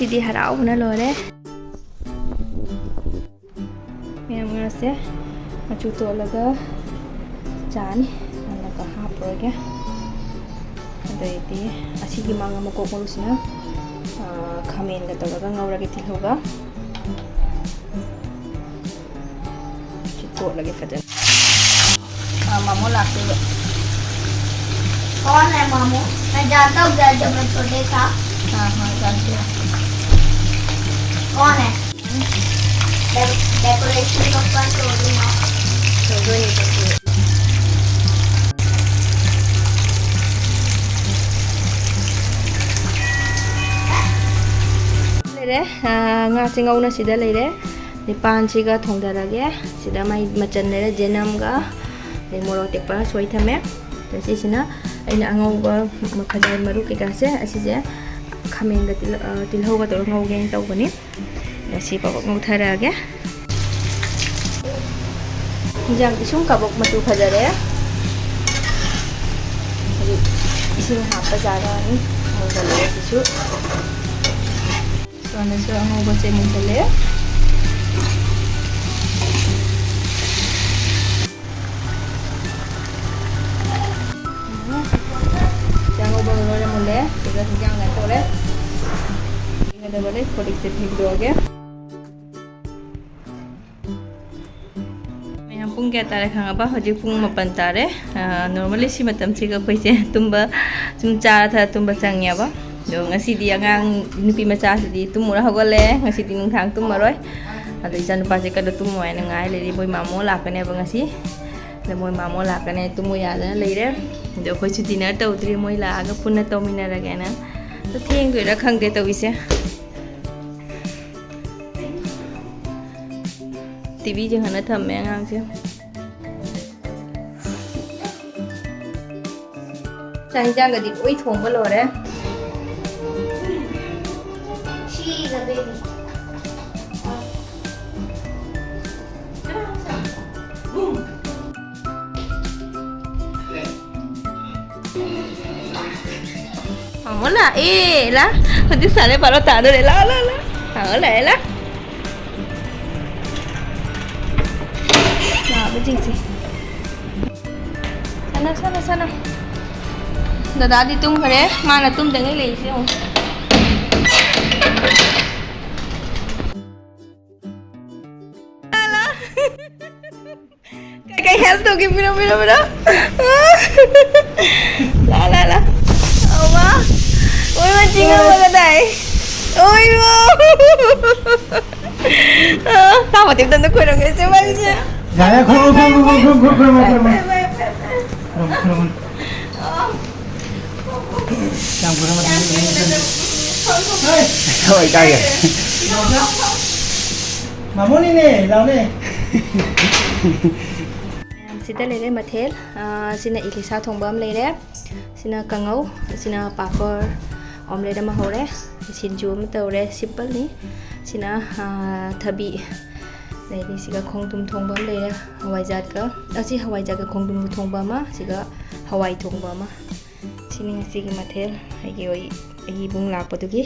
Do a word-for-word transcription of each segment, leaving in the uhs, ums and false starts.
ꯁꯤꯗꯤ ꯍꯔꯥꯎꯕꯅ ꯂꯣꯏꯔꯦ꯫ ꯃꯌꯥꯝ ꯉꯥꯁꯦ ꯃꯆꯨ ꯇꯣꯠꯂꯒ ꯆꯥꯅꯤ꯫ ꯑꯗꯨꯒ ꯍꯥꯞꯄꯨꯔꯒꯦ꯫ ꯑꯗꯩꯗꯤ ꯑꯁꯤꯒꯤ ꯃꯥꯡ ꯑꯃ ꯀꯣꯛ ꯃꯔꯨꯁꯤꯅ, ꯑꯥ, ꯈꯥꯃꯦꯟꯒ ꯇꯧꯔꯒ ꯉꯧꯔꯒꯦ, ꯇꯤꯜꯍꯧꯒ꯫ ꯁꯤ ꯇꯣꯠꯂꯒꯦ ꯐꯖꯅ꯫ ꯑꯥ, ꯃꯥꯃꯣ ꯂꯥꯛꯇꯣꯏꯕ꯫ कौन है मामू? मैं जानता हूँ क्या, जब मैं छोटे था। हाँ, हाँ, जानते हैं। कौन है? डे-, डेकोरेशन का फंड हो गई ना। हो गई, हो गई। ꯂꯩꯔꯦ꯫ ꯑꯥ, ꯉꯥꯁꯦ ꯉꯧꯅ ꯁꯤꯗ ꯂꯩꯔꯦ꯫ ꯅꯤꯄꯥꯟꯁꯤꯒ ꯊꯣꯡꯊꯔꯒꯦ꯫ ꯁꯤꯗ ꯃꯥꯏ ꯃꯆꯜ ꯂꯩꯔꯦ, ꯖꯦꯅꯝꯒ, ꯑꯗꯩ ꯃꯣꯔꯣꯛ ꯑꯇꯦꯛꯄ ꯁꯣꯏ ꯊꯝꯃꯦ꯫ ꯑꯗ ꯁꯤꯁꯤꯅ ꯑꯩꯅ ꯑꯉꯧꯕ ꯃꯈꯜ ꯃꯔꯨ ꯀꯩꯀꯥꯁꯦ, ꯑꯁꯤꯁꯦ ꯈꯥꯃꯦꯟꯒ ꯇꯤꯜ-, ꯑ, ꯇꯤꯜꯍꯧꯒ ꯇꯧꯔꯒ ꯉꯧꯒꯦꯅ ꯇꯧꯕꯅꯤ꯫ ꯑꯗ ꯁꯤ ꯄꯕꯛ ꯉꯧꯊꯔꯛꯑꯒꯦ꯫ ꯍꯤꯟꯖꯥꯡ ꯄꯤꯁꯨꯝ ꯀꯕꯣꯛ ꯃꯆꯨ ꯐꯖꯔꯦ꯫ ꯍꯧꯖꯤꯛ ꯏꯁꯤꯡ ꯍꯥꯞꯄ ꯌꯥꯔꯅꯤ꯫ ꯃꯨꯟꯖꯜꯂꯛꯑꯦ ꯁꯤꯁꯨ꯫ ꯁꯣꯝꯗꯁꯨ ꯑꯉꯧꯕꯁꯦ ꯃꯨꯟꯖꯜꯂꯦ꯫ ꯁꯤ ꯑꯉꯧꯕ ꯂꯣꯏꯅ ꯃꯨꯜꯂꯦ꯫ ꯁꯤꯗ ꯍꯤꯟꯖꯥꯡ ꯀꯩꯅꯣ ꯇꯧꯔꯦ꯫ ꯌꯦꯡꯒꯗꯕꯅꯦ, ꯀꯣꯜ ꯂꯤꯛꯁꯦ ꯐꯦꯡꯗꯣꯛꯑꯒꯦ꯫ ꯃꯌꯥꯝ, ꯄꯨꯡ ꯀꯌꯥ ꯇꯥꯔꯦ ꯈꯪꯉꯕ? ꯍꯧꯖꯤꯛ ꯄꯨꯡ ꯃꯥꯄꯟ ꯇꯥꯔꯦ꯫ ꯑ, normally ꯁꯤ ꯃꯇꯝꯁꯤꯒ ꯑꯩꯈꯣꯏꯁꯦ ꯇꯨꯝꯕ, ꯁꯨꯝ ꯆꯥꯔ ꯊꯛꯑ ꯇꯨꯝꯕ ꯆꯪꯉꯦꯕ꯫ ꯑꯗꯣ ꯉꯁꯤꯗꯤ ꯑꯉꯥꯡ ꯅꯨꯄꯤ ꯃꯆꯥꯁꯤꯗꯤ ꯇꯨꯝꯃꯨꯔ ꯍꯧꯒꯠꯂꯦ꯫ ꯉꯁꯤꯗꯤ ꯅꯨꯡꯗꯥꯡ ꯇꯨꯝꯃꯔꯣꯏ꯫ ꯑꯗꯣ ꯏꯆꯥꯅꯨꯄꯥꯁꯦ ꯀꯟꯅ ꯇꯨꯝꯃꯣ ꯍꯥꯏꯅ ꯉꯥꯏ ꯂꯩꯔꯤ꯫ ꯃꯣꯏ ꯃꯥꯃꯣ ꯂꯥꯛꯀꯅꯦꯕ ꯉꯁꯤ꯫ ꯑꯗꯣ ꯃꯣꯏ ꯃꯥꯃꯣ ꯂꯥꯛꯀꯅꯤ ꯍꯥꯏꯅ ꯇꯨꯝꯃꯨ ꯌꯥꯗꯅ ꯂꯩꯔꯦ꯫ ꯑꯗꯣ ꯑꯩꯈꯣꯏꯁꯨ dinner ꯇꯧꯗ꯭ꯔꯤ, ꯃꯣꯏ ꯂꯥꯛꯑꯒ ꯄꯨꯟꯅ ꯇꯧꯃꯤꯟꯅꯔꯒꯦꯅ꯫ ꯑꯗꯣ ꯊꯦꯡꯗꯣꯏꯔꯥ ꯈꯪꯗꯦ ꯇꯧꯔꯤꯁꯦ꯫ TV ꯌꯦꯡꯍꯟꯅ ꯊꯝꯃꯦ ꯑꯉꯥꯡꯁꯦ꯫ ꯆꯥꯛ ꯍꯤꯟꯖꯥꯡꯒꯗꯤ ꯂꯣꯏ ꯊꯣꯡꯕ ꯂꯣꯏꯔꯦ꯫ She is a baby. ꯑꯃꯨꯛ ꯂꯥꯛꯑꯦ, ꯂꯥ꯫ ꯍꯧꯖꯤꯛ ꯁꯥꯔꯦ ꯕꯥꯔꯣ ꯇꯥꯗꯣꯔꯦ꯫ ꯂꯥ, ꯂꯥ, ꯂꯥ꯫ ꯂꯥꯛꯑꯣ, ꯂꯥꯛꯑꯦ, ꯂꯥ꯫ ꯂꯥꯛꯑꯕ ꯌꯦꯡꯁꯤ꯫ ꯁꯥꯟꯅ, ꯁꯥꯟꯅ, ꯁꯥꯟꯅ꯫ ꯗꯗꯥꯗꯤ ꯇꯨꯝꯈ꯭ꯔꯦ꯫ ꯃꯥꯅ ꯇꯨꯝꯗꯉꯩ ꯂꯩꯔꯤꯁꯦ ꯌꯦꯡꯉꯨ꯫ ꯀꯩ ꯀꯩ help ꯇꯧꯒꯦ? ꯄꯤꯔꯣ, ꯄꯤꯔꯣ, ꯄꯤꯔꯣ꯫ ꯂꯥ, ꯂꯥ, ꯂꯥ꯫ ꯑꯃ꯫ ꯑꯣꯏꯃ ꯆꯤꯡꯉꯝꯃꯒ ꯇꯥꯏ꯫ ꯑꯣꯏꯃ꯫ ꯑ, ꯇꯥ ꯃꯇꯦꯛꯇ ꯑꯝꯇ ꯈꯣꯏꯔꯝꯒꯦ, ꯆꯦ ꯃꯥꯏꯁꯦ꯫ ꯌꯥꯔꯦ, ꯈꯣꯏꯔꯝꯃꯣ, ꯈꯣꯏꯔꯝꯃꯣ, ꯈꯣꯏꯔꯝꯃꯣ, ꯈꯣꯏꯔꯝꯃꯣ, ꯈꯣꯏꯔꯝꯃꯣ꯫ ꯐꯩ, ꯐꯩ, ꯐꯩ, ꯐꯩ꯫ ꯈꯣꯏꯔꯝꯃꯣ, ꯈꯣꯏꯔꯝꯃꯣ꯫ ꯌꯥꯝ ꯈꯣꯏꯔꯝꯃꯣ꯫ ꯍꯣꯏ, ꯀꯥꯏꯒꯦ꯫ ꯃꯥꯃꯣꯅꯤꯅꯦ, ꯂꯥꯎꯅꯦ꯫ ꯃꯌꯥꯝ ꯁꯤꯗ ꯂꯩꯔꯦ ꯃꯊꯦꯜ꯫ ꯑꯥ, ꯁꯤꯅ ꯏꯂꯤꯁꯥ ꯊꯣꯡꯕ ꯑꯃ ꯂꯩꯔꯦ꯫ ꯁꯤꯅ ꯀꯥꯡꯉꯧ, ꯁꯤꯅ ꯄꯥꯐꯣꯔ, omelette ꯑꯃ ꯍꯧꯔꯦ, ꯁꯤꯡꯖꯨ ꯑꯃ ꯇꯧꯔꯦ, simpleꯅꯤ꯫ ꯁꯤꯅ, ꯑꯥ, ꯊꯕꯤ, ꯑꯗꯩꯗꯤ ꯁꯤꯒ ꯈꯣꯡꯗ꯭ꯔꯨꯝ ꯊꯣꯡꯕ ꯑꯃ ꯂꯩꯔꯦ, ꯍꯋꯥꯏꯖꯥꯔꯒ, ꯑꯁꯤ ꯍꯋꯥꯏꯖꯥꯔꯒ ꯈꯣꯡꯗ꯭ꯔꯨꯝꯒ ꯊꯣꯡꯕ ꯑꯃ, ꯁꯤꯒ ꯍꯋꯥꯏ ꯊꯣꯡꯕ ꯑꯃ꯫ ꯁꯤꯅꯤ ꯉꯁꯤꯒꯤ ꯃꯊꯦꯜ, ꯑꯩꯒꯤ ꯑꯣꯏ-, ꯑꯩꯒꯤ ꯏꯕꯨꯡ ꯂꯥꯛꯄꯗꯨꯒꯤ꯫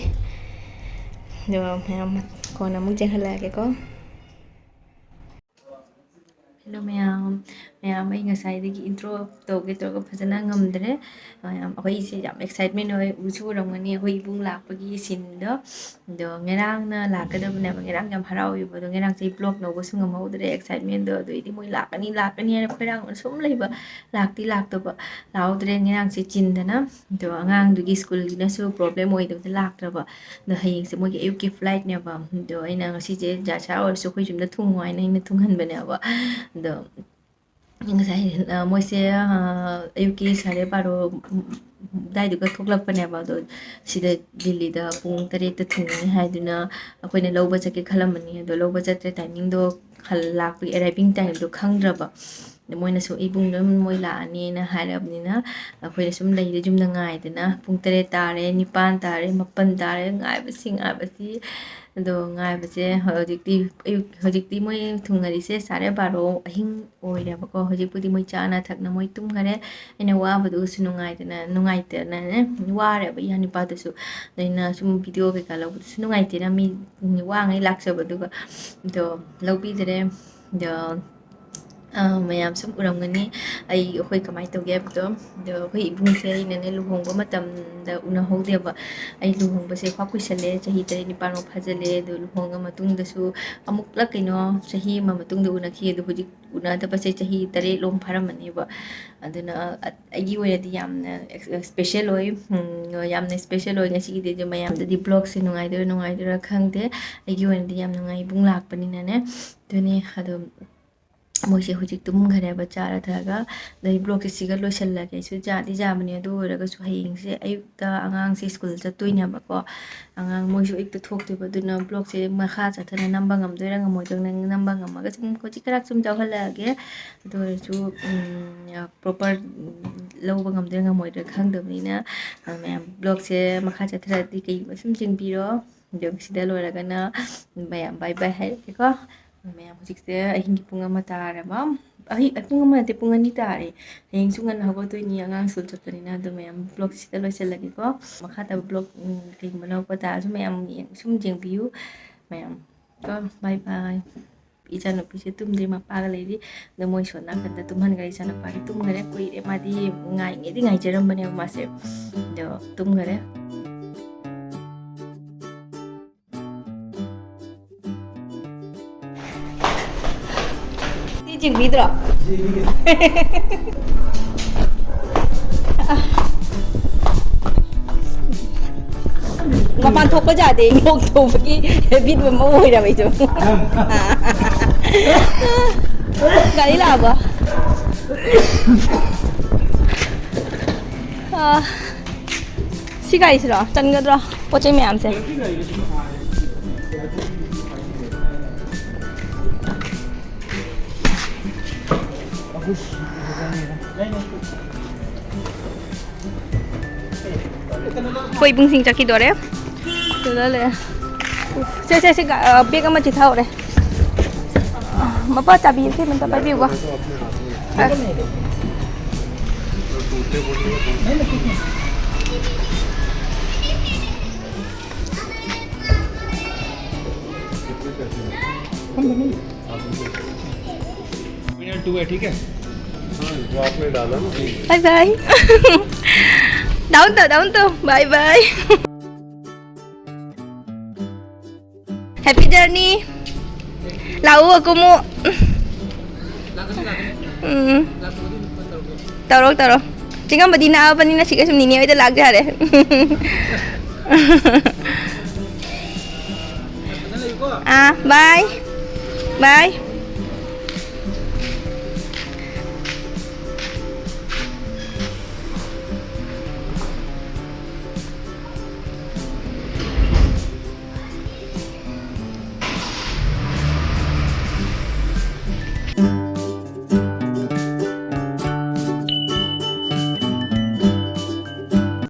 ꯑꯗꯣ ꯃꯌꯥꯝ ꯀꯣꯟꯅ ꯑꯃꯨꯛ ꯆꯦꯟꯍꯜꯂꯛꯑꯒꯦꯀꯣ꯫ Hello ꯃꯌꯥꯝ, ꯃꯌꯥꯝ, ꯑꯩ ꯉꯁꯥꯏꯗꯒꯤ intro ꯇꯧꯒꯦ ꯇꯧꯔꯒ ꯐꯖꯅ ꯉꯝꯗ꯭ꯔꯦ꯫ ꯃꯌꯥꯝ, ꯑꯩꯈꯣꯏꯁꯦ ꯌꯥꯝ excitement ꯑꯣꯏ, ꯎꯁꯨ ꯎꯔꯝꯒꯅꯤ ꯑꯩꯈꯣꯏ ꯏꯕꯨꯡ ꯂꯥꯛꯄꯒꯤ sceneꯗꯣ꯫ ꯑꯗꯣ ꯉꯔꯥꯡꯅ ꯂꯥꯛꯀꯗꯕꯅꯦꯕ, ꯉꯔꯥꯡ ꯌꯥꯝ ꯍꯔꯥꯎꯋꯦꯕ, ꯑꯗꯣ ꯉꯔꯥꯡꯁꯦ ꯑꯩ vlog ꯂꯧꯕꯁꯨ ꯉꯝꯍꯧꯗ꯭ꯔꯦ, excitementꯗꯣ꯫ ꯑꯗꯨꯏꯗꯤ ꯃꯣꯏ ꯂꯥꯛꯀꯅꯤ, ꯂꯥꯛꯀꯅꯤ ꯍꯥꯏꯅ ꯈꯣꯏꯔꯥꯡꯅ ꯁꯨꯝ ꯂꯩꯕ, ꯂꯥꯛꯇꯤ ꯂꯥꯛꯇꯕ, ꯂꯥꯛꯍꯧꯗ꯭ꯔꯦ ꯉꯔꯥꯡꯁꯦ ꯆꯤꯟꯗꯅ꯫ ꯑꯗꯣ ꯑꯉꯥꯡꯗꯨꯒꯤ schoolꯒꯤꯅꯁꯨ problem ꯑꯣꯏꯗꯕꯗ ꯂꯥꯛꯇ꯭ꯔꯕ꯫ ꯑꯗꯣ ꯍꯌꯦꯡꯁꯦ ꯃꯣꯏꯒꯤ ꯑꯌꯨꯛꯀꯤ flightꯅꯦꯕ꯫ ꯑꯗꯣ ꯑꯩꯅ ꯉꯁꯤꯁꯦ ꯖꯥꯁꯥ ꯑꯣꯏꯔꯁꯨ ꯑꯩꯈꯣꯏ ꯌꯨꯝꯗ ꯊꯨꯡꯉꯣ ꯍꯥꯏꯅ ꯑꯩꯅ ꯊꯨꯡꯍꯟꯕꯅꯦꯕ꯫ ꯑꯗꯣ ꯉꯁꯥꯏ, ꯑ, ꯃꯣꯏꯁꯦ, ꯑ, ꯑꯌꯨꯛꯀꯤ ꯁꯥꯔꯦ ꯕꯥꯔꯣ ꯑꯗꯨꯋꯥꯏꯗꯨꯒ ꯊꯣꯛꯂꯛꯄꯅꯦꯕ꯫ ꯑꯗꯣ ꯁꯤꯗ ꯗꯤꯜꯂꯤꯗ ꯄꯨꯡ ꯇꯔꯦꯠꯇ ꯊꯨꯡꯉꯅꯤ ꯍꯥꯏꯗꯨꯅ ꯑꯩꯈꯣꯏꯅ ꯂꯧꯕ ꯆꯠꯀꯦ ꯈꯜꯂꯝꯕꯅꯤ꯫ ꯑꯗꯣ ꯂꯧꯕ ꯆꯠꯇ꯭ꯔꯦ, timingꯗꯣ ꯈꯜ-, ꯂꯥꯛꯄꯒꯤ arriving timeꯗꯣ ꯈꯪꯗ꯭ꯔꯕ꯫ ꯃꯣꯏꯅꯁꯨ ꯏꯕꯨꯡꯗꯣ ꯃꯣꯏ ꯂꯥꯛꯑꯅꯤꯅ ꯍꯥꯏꯔꯕꯅꯤꯅ ꯑꯩꯈꯣꯏꯅ ꯁꯨꯝ ꯂꯩꯔꯦ ꯌꯨꯝꯗ ꯉꯥꯏꯗꯅ꯫ ꯄꯨꯡ ꯇꯔꯦꯠ ꯇꯥꯔꯦ, ꯅꯤꯄꯥꯟ ꯇꯥꯔꯦ, ꯃꯥꯄꯟ ꯇꯥꯔꯦ, ꯉꯥꯏꯕꯁꯤ ꯉꯥꯏꯕꯁꯤ꯫ ꯑꯗꯣ ꯉꯥꯏꯕꯁꯦ ꯍꯧꯖꯤꯛꯇꯤ ꯑꯌꯨꯛ, ꯍꯧꯖꯤꯛꯇꯤ ꯃꯣꯏ ꯊꯨꯡꯅꯔꯤꯁꯦ ꯁꯥꯔꯦ ꯕꯥꯔꯣ ꯑꯍꯤꯡ ꯑꯣꯏꯔꯦꯕꯀꯣ꯫ ꯍꯧꯖꯤꯛꯄꯨꯗꯤ ꯃꯣꯏ ꯆꯥꯅ ꯊꯛꯅ ꯃꯣꯏ ꯇꯨꯝꯈꯔꯦ꯫ ꯑꯩꯅ ꯋꯥꯕꯗꯨꯁꯨ ꯅꯨꯡꯉꯥꯏꯗꯅ, ꯅꯨꯡꯉꯥꯏꯇꯅꯅꯦ, ꯋꯥꯔꯦꯕ ꯏꯌꯥ ꯅꯨꯄꯥꯗꯨꯁꯨ꯫ ꯑꯗ ꯑꯩꯅ ꯁꯨꯝ ꯚꯤꯗꯤꯑꯣ ꯀꯩꯀꯥ ꯂꯧꯕꯗꯨꯁꯨ ꯅꯨꯡꯉꯥꯏꯇꯦꯅ, ꯃꯤ ꯋꯥꯉꯩ ꯂꯥꯛꯆꯕꯗꯨꯒ꯫ ꯑꯗꯣ ꯂꯧꯕꯤꯗꯔꯦ꯫ ꯑꯗꯣ ꯑ, ꯃꯌꯥꯝ ꯁꯨꯝ ꯎꯔꯝꯒꯅꯤ ꯑꯩ, ꯑꯩꯈꯣꯏ ꯀꯃꯥꯏꯅ ꯇꯧꯒꯦ ꯍꯥꯏꯕꯗꯣ꯫ ꯑꯗꯣ ꯑꯩꯈꯣꯏ ꯏꯕꯨꯡꯁꯦ ꯑꯩꯅꯅꯦ ꯂꯨꯍꯣꯡꯕ ꯃꯇꯝꯗ ꯎꯅꯍꯧꯗꯦꯕ꯫ ꯑꯩ ꯂꯨꯍꯣꯡꯕꯁꯦ ꯈ꯭ꯋꯥꯏ ꯀꯨꯏꯁꯜꯂꯦ, ꯆꯍꯤ ꯇꯔꯦꯠ ꯅꯤꯄꯥꯜꯃꯨꯛ ꯐꯥꯖꯜꯂꯦ꯫ ꯑꯗꯣ ꯂꯨꯍꯣꯡꯉ ꯃꯇꯨꯡꯗꯁꯨ ꯑꯃꯨꯛꯂꯛ ꯀꯩꯅꯣ ꯆꯍꯤ ꯑꯃ ꯃꯇꯨꯡꯗ ꯎꯅꯈꯤ꯫ ꯑꯗꯣ ꯍꯧꯖꯤꯛ ꯎꯅꯗꯕꯁꯦ ꯆꯍꯤ ꯇꯔꯦꯠꯂꯣꯝ ꯐꯥꯔꯝꯃꯅꯦꯕ꯫ ꯑꯗꯨꯅ ꯑ-, ꯑꯩꯒꯤ ꯑꯣꯏꯅꯗꯤ ꯌꯥꯝꯅ ꯑꯦꯛꯁ-, ꯏꯁꯄꯦꯁꯦꯜ ꯑꯣꯏ꯫ ꯎꯝ, ꯌꯥꯝꯅ ꯏꯁꯄꯦꯁꯦꯜ ꯑꯣꯏ ꯉꯁꯤꯒꯤꯗꯤ꯫ ꯑꯗꯣ ꯃꯌꯥꯝꯗꯗꯤ ꯕ꯭ꯂꯣꯒꯁꯦ ꯅꯨꯡꯉꯥꯏꯗꯣꯏꯔꯥ ꯅꯨꯡꯉꯥꯏꯗꯣꯏꯔꯥ ꯈꯪꯗꯦ꯫ ꯑꯩꯒꯤ ꯑꯣꯏꯅꯗꯤ ꯌꯥꯝ ꯅꯨꯡꯉꯥꯏ, ꯏꯕꯨꯡ ꯂꯥꯛꯄꯅꯤꯅꯅꯦ꯫ ꯑꯗꯨꯅꯤ꯫ ꯑꯗꯣ ꯃꯣꯏꯁꯦ ꯍꯧꯖꯤꯛ ꯇꯨꯝꯈ꯭ꯔꯦꯕ, ꯆꯥꯔ ꯊꯛꯑꯒ꯫ ꯑꯗꯩ ꯕ꯭ꯂꯣꯒꯁꯦ ꯁꯤꯒ ꯂꯣꯏꯁꯤꯜꯂꯒꯦ꯫ ꯑꯩꯁꯨ ꯆꯥꯗꯤ ꯆꯥꯕꯅꯦ, ꯑꯗꯨ ꯑꯣꯏꯔꯒꯁꯨ ꯍꯌꯦꯡꯁꯦ ꯑꯌꯨꯛꯇ ꯑꯉꯥꯡꯁꯦ ꯁ꯭ꯀꯨꯜ ꯆꯠꯇꯣꯏꯅꯦꯕꯀꯣ꯫ ꯑꯉꯥꯡ ꯃꯣꯏꯁꯨ ꯑꯌꯨꯛꯇ ꯊꯣꯛꯇꯣꯏꯕ, ꯑꯗꯨꯅ ꯕ꯭ꯂꯣꯒꯁꯦ ꯃꯈꯥ ꯆꯠꯊꯅ ꯅꯝꯕ ꯉꯝꯗꯣꯏꯔꯥ ꯉꯝꯃꯣꯏꯗꯣꯏꯔꯥ, ꯅꯪ ꯅꯝꯕ ꯉꯝꯃꯒ ꯁꯨꯝ ꯈꯖꯤꯛ ꯈꯔꯥꯛ ꯁꯨꯝ ꯌꯥꯎꯍꯜꯂꯛꯑꯒꯦ꯫ ꯑꯗꯨ ꯑꯣꯏꯔꯁꯨ, ꯎꯝ, ꯄ꯭ꯔꯣꯄꯔ ꯂꯧꯕ ꯉꯝꯗꯣꯏꯔꯥ ꯉꯝꯃꯣꯏꯗꯣꯏꯔꯥ ꯈꯪꯗꯕꯅꯤꯅ, ꯑ, ꯃꯌꯥꯝ ꯕ꯭ꯂꯣꯒꯁꯦ ꯃꯈꯥ ꯆꯠꯊꯔꯗꯤ ꯀꯩꯒꯨꯝꯕ ꯁꯨꯝ ꯌꯦꯡꯕꯤꯔꯣ꯫ ꯑꯗꯨꯒ ꯁꯤꯗ ꯂꯣꯏꯔꯒꯅ ꯃꯌꯥꯝ ꯕꯥꯏ ꯕꯥꯏ ꯍꯥꯏꯔꯒꯦꯀꯣ꯫ ꯃꯌꯥꯝ ꯍꯧꯖꯤꯛꯁꯦ ꯑꯍꯤꯡꯒꯤ ꯄꯨꯡ ꯑꯃ ꯇꯥꯔꯕ꯫ ꯑꯍꯤꯡ, ꯄꯨꯡ ꯑꯃ ꯅꯠꯇꯦ, ꯄꯨꯡ ꯑꯅꯤ ꯇꯥꯔꯦ꯫ ꯍꯌꯦꯡꯁꯨ ꯉꯟꯅ ꯍꯧꯒꯠꯇꯣꯏꯅꯤ ꯑꯉꯥꯡ ꯁ꯭ꯀꯨꯜ ꯆꯠꯄꯅꯤꯅ꯫ ꯑꯗꯣ ꯃꯌꯥꯝ ꯕ꯭ꯂꯣꯒꯁꯤꯗ ꯂꯣꯏꯁꯤꯜꯂꯒꯦꯀꯣ꯫ ꯃꯈꯥ ꯇꯥꯕ ꯕ꯭ꯂꯣꯒ, ꯎꯝ, ꯀꯩꯒꯨꯝꯕ ꯂꯧꯔꯛꯄ ꯇꯥꯔꯁꯨ ꯃꯌꯥꯝ ꯌꯦꯡ-, ꯁꯨꯝ ꯌꯦꯡꯕꯤꯌꯨ꯫ ꯃꯌꯥꯝ ꯀꯣ, ꯕꯥꯏ ꯕꯥꯏ꯫ ꯏꯆꯥꯅꯨꯄꯤꯁꯦ ꯇꯨꯝꯗ꯭ꯔꯤ, ꯃꯄꯥꯒ ꯂꯩꯔꯤ꯫ ꯑꯗꯣ ꯃꯣꯏ ꯁꯣꯝ ꯅꯥꯀꯟꯗ ꯇꯨꯝꯍꯟꯈ꯭ꯔꯦ꯫ ꯏꯆꯥꯅꯨꯄꯥꯗꯤ ꯇꯨꯝꯈ꯭ꯔꯦ ꯀꯨꯏꯔꯦ, ꯃꯥꯗꯤ ꯉꯥꯏꯉꯩꯗꯤ ꯉꯥꯏꯖꯔꯝꯕꯅꯦꯕ ꯃꯥꯁꯦ꯫ ꯑꯗꯣ ꯇꯨꯝꯈꯔꯦ꯫ ꯁꯤ ꯆꯤꯡꯕꯤꯗ꯭ꯔꯣ? ꯃꯄꯥꯟ ꯊꯣꯛꯄ ꯌꯥꯗꯦ, ꯂꯣꯛ ꯊꯨꯡꯕꯒꯤ ꯍꯦꯕꯤꯠ ꯑꯃ ꯑꯣꯏꯔꯕ ꯑꯩꯁꯨ꯫ ꯒꯥꯔꯤ ꯂꯥꯛꯑꯕꯣ? ꯑꯥ, ꯁꯤ ꯒꯥꯔꯤꯁꯤꯔꯣ? ꯆꯟꯒꯗ꯭ꯔꯣ ꯄꯣꯠ ꯆꯩ ꯃꯌꯥꯝꯁꯦ? ꯑꯩꯈꯣꯏ ꯏꯕꯨꯡꯁꯤꯡ ꯆꯠꯈꯤꯗꯣꯔꯦ꯫ ꯑꯗꯨꯗ ꯂꯩꯔꯦ꯫ ꯁꯦ, ꯁꯦ, ꯁꯦ, ꯒ-, ꯑ, ꯕꯦꯒ ꯑꯃ ꯆꯤꯊꯍꯧꯔꯦ꯫ ꯑ, ꯃꯄꯥ, ꯆꯥꯕꯤ ꯑꯁꯤ ꯑꯝꯇ ꯄꯥꯏꯕꯤꯌꯨꯀꯣ꯫ ꯑ꯫ Winner two है, ठीक है? हाँ, जो आपने डाला ना। Bye bye. Down तो, down तो. Bye bye. Happy journey. ꯂꯥꯛꯎ, ꯀꯨꯝꯃꯨ꯫ ꯎꯝ꯫ ꯇꯧꯔꯣ, ꯇꯧꯔꯣ꯫ ꯆꯤꯡꯉꯝꯕꯗꯤ ꯅꯛꯑꯕꯅꯤꯅ ꯁꯤꯒ ꯁꯨꯝ ꯅꯤꯅꯦ ꯍꯣꯏꯗ ꯂꯥꯛ ꯌꯥꯔꯦ꯫ ꯑꯥ, bye. Bye.